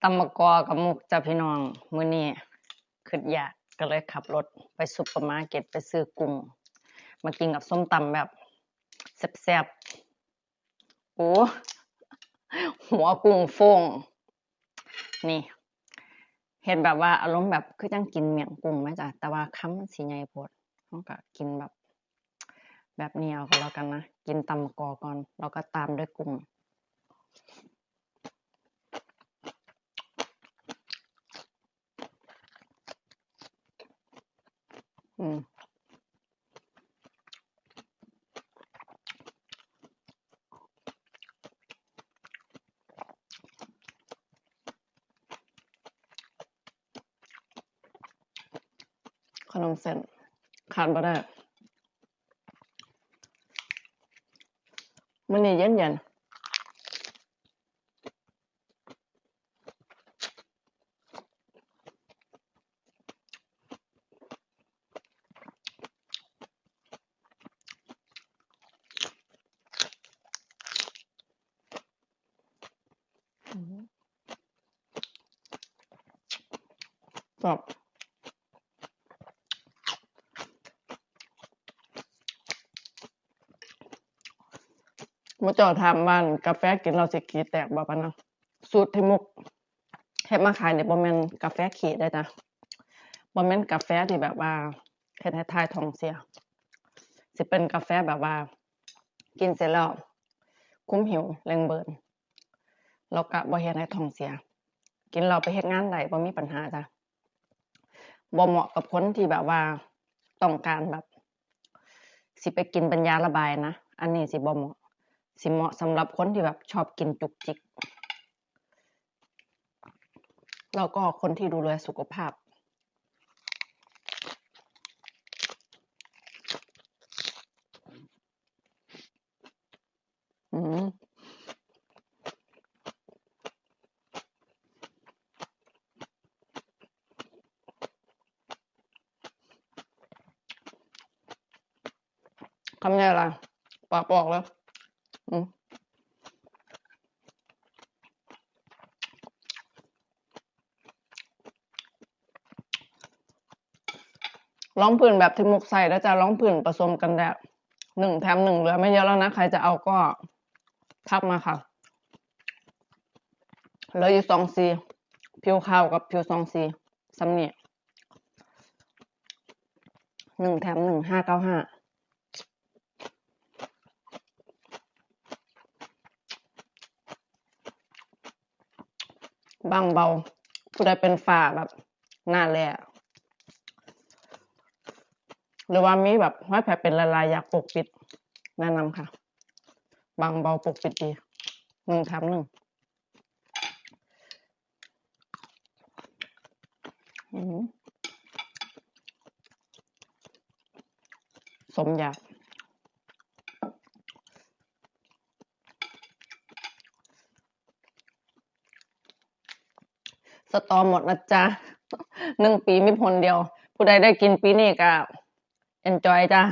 ຕຳໝາກກອກກັບໝົກຈ້າພີ່ນ້ອງ. ມື້ນີ້ຄຶດຢາກ ກໍເລີຍຂັບລົດໄປຊຸບເປີມາເກັດ ໄປຊື້ກຸ້ງມາກິນກັບສົ້ມຕຳແບບແຊບໆ. ໂອ້ ຫົວກຸ້ງໂຟງ ນີ້ ເຮັດແບບວ່າອາລົມແບບຄືຈັ່ງກິນໝ້ຽງກຸ້ງແມະຈ້າ ແຕ່ວ່າຄຳມັນຊິໃຫຍ່ໂພດ. ເຮົາກໍກິນແບບ ແບບນີ້ເອົາກໍແລ້ວກັນນະ. ກິນຕຳໝາກກອກກ່ອນ ແລ້ວກໍຕາມດ້ວຍກຸ້ງ. ອືມ ຂະໜົມເສັ້ນຂາດບໍ່ໄດ້. ມື້ນີ້ເຢັນໆ. ອືມ ແຊບ. ໝູ່ເຈົ້າຖາມວ່າ ກາແຟກິນແລ້ວຊິຂີ້ແຕກບໍ່ ປານນັ້ນ. ສູດທີ່ມຸກເຮັດມາຂາຍນີ້ ບໍ່ແມ່ນກາແຟຂີ້ເດ້ຈ້າ ບໍ່ແມ່ນກາແຟທີ່ແບບວ່າເຮັດໃຫ້ຖ່າຍທ້ອງເສຍ. ຊິເປັນກາແຟແບບວ່າກິນເສັດແລ້ວຄຸມຫິວ ເລັ່ງເບີນ ແລ້ວກະບໍ່ເຮັດໃຫ້ທ້ອງເສຍ. ກິນແລ້ວໄປເຮັດງານໄດ້ ບໍ່ມີບັນຫາຈ້າ. ບໍ່ເໝາະກັບຄົນທີ່ແບບວ່າຕ້ອງການແບບຊິໄປກິນເປັນຢາລະບາຍນະ, ອັນນີ້ຊິບໍ່ເໝາະ. ຊິເໝາະສຳລັບຄົນທີ່ແບບຊອບກິນຈຸກຈິກ ແລ້ວກໍຄົນທີ່ດູແລສຸຂະພາບ. ອືມ ຄຳໃຫຍ່ຫຼາຍ ປາກປອກເລີຍ. ອືມ ລອງພື້ນແບບທີ່ມຸກໃສ່ເດີຈ້າ, ລອງພື້ນປະສົມກັນແດດ ໜຶ່ງແຖມໜຶ່ງ ເຫຼືອໄມ່ເຍາະແລ້ວນະ, ໃຄຈະເອົາກໍທັກມາຄ່ະ. ເຫຼືອຢູ່ສອງສີ ຜິວຂາວກັບຜິວສອງສີ ສ່ຳນີ້ ໜຶ່ງແຖມໜຶ່ງ ຫ້າເກົ້າຫ້າ. ບາງເບົາ ຜູ້ໃດເປັນຝ້າແບບໜ້າແຫຼ້ ຫຼືວ່າມີແບບຮອຍແຜເປັນຫຼາຍໆ ຢາກປົກປິດ ແນະນຳຄ່ະ ບາງເບົາປົກປິດດີ ໜຶ່ງແຖມໜຶ່ງ. ອືມ ສົມຢາກ. ສະຕໍໝົດນະຈ໊ະ ໜຶ່ງປີມີຜົນດຽວ. ຜູ້ໃດໄດ້ກິນປີນີ້ກະເອັນຈອຍຈ້າ.